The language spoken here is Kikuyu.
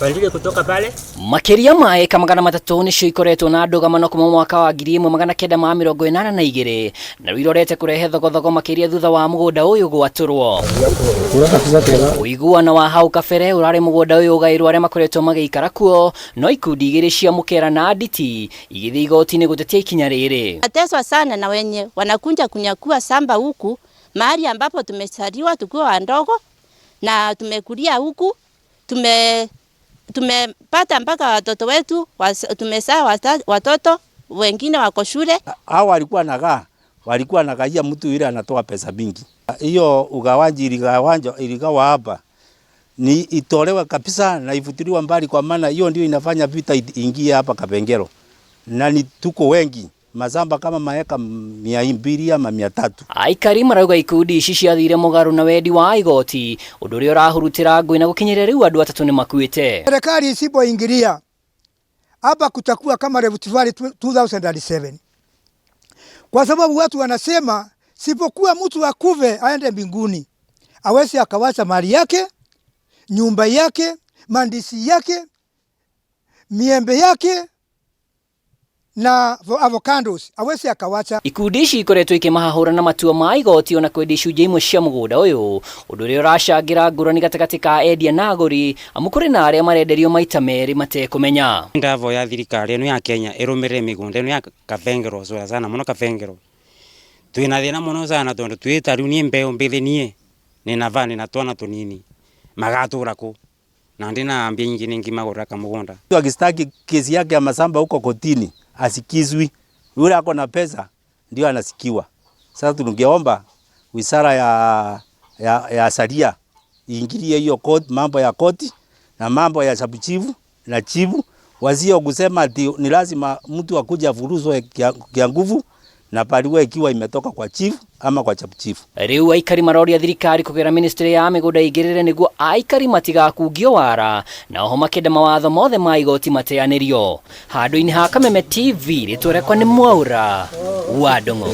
Bandile kutoka pale. Makĩria ma ĩka 300 nĩcio ikoretwo na ndũgamano kuma mwaka wa 1982, na rĩu irorete kũrehe thogothogo makĩria thutha wa mũgũnda ũyũ gwatũrwo. Ũiguano wa hau kabere ũrarĩ mũgũnda ũyũ ũgaĩrwo arĩa makoretwo magĩikara kuo, no ikundi igĩrĩ cia Mũkera na Nditi igĩthiĩ igoti-inĩ gũtetia ikinya rĩrĩ. Nateswa sana na wenye wanakuja kunyakua shamba huku mahali ambapo tumezaliwa tukiwa wadogo na tumekulia huku, tumepata mpaka watoto wetu, tumezaa watoto wengine wako shule. Hao walikuwa nagaia mtu yule anatoa pesa mingi. Hiyo ugawaji iligawa hapa ni itolewe kabisa na ifutiliwe mbali, kwa maana hiyo ndio inafanya vita ingie hapa Kapengero, na ni tuko wengi mazamba kama maeka 200 ama 300. Aikari marauga ikundi ici ciathire mũgarũ na wendi wa igoti, ũndũ ũrĩa ũrahurutĩra ngũĩ na gũkinyĩria rĩu andũ atatũ nĩ makuĩte. Serikali isipoingilia hapa kutakuwa kama Rift Valley 2007, kwa sababu watu wanasema sipokuwa mtu akuve aende mbinguni, awezi akawacha mali yake, nyumba yake, mandisi yake, miembe yake na avocados, awezi akawacha. Ikundi ici ikoretwo ikĩmahahũra na matua ma igoti ona kwendia icunjĩ imwe cia mũgũnda ũyũ, ũndũ ũrĩa ũracangĩra ngũrani gatagatĩ ka endia na agũri, amu kũrĩ na arĩa marenderio maita merĩ matekũmenya. Ndavoya thirikari ĩno ya Kenya ĩrũmĩrĩre mĩgũnda ĩno ya Kabengero sana sana mũno Kabengero. Twĩna thĩna mũno sana tondũ twĩ ta rĩu niĩ mbeũ mbĩthĩ niĩ nĩna va nĩna twana tũnini magatũra kũ na ndina mbia nyingĩ ningimagũrĩra kamũgũnda. Mtu akistaki kesi yake ya masamba huko kotini asikizwi, yule ako na pesa ndio anasikiwa. Sasa tungeomba wizara ya sheria iingilie hiyo court, mambo ya koti na mambo ya sub-chief na chifu, wasio kusema ati ni lazima mtu akuja afuruzwe kia nguvu na barua ikiwa imetoka kwa chief ama kwa sub-chief. Rĩu aikari maroria thirikari kũgerera ministry ya mĩgũnda ĩingĩrĩre nĩguo aikari matigakungio wara, na oho makĩenda mawatho mothe ma igoti mateanĩrio. Handũ-inĩ ha Kameme TV, rĩtwa rĩakwa nĩ Mwaura wa Ndung'u.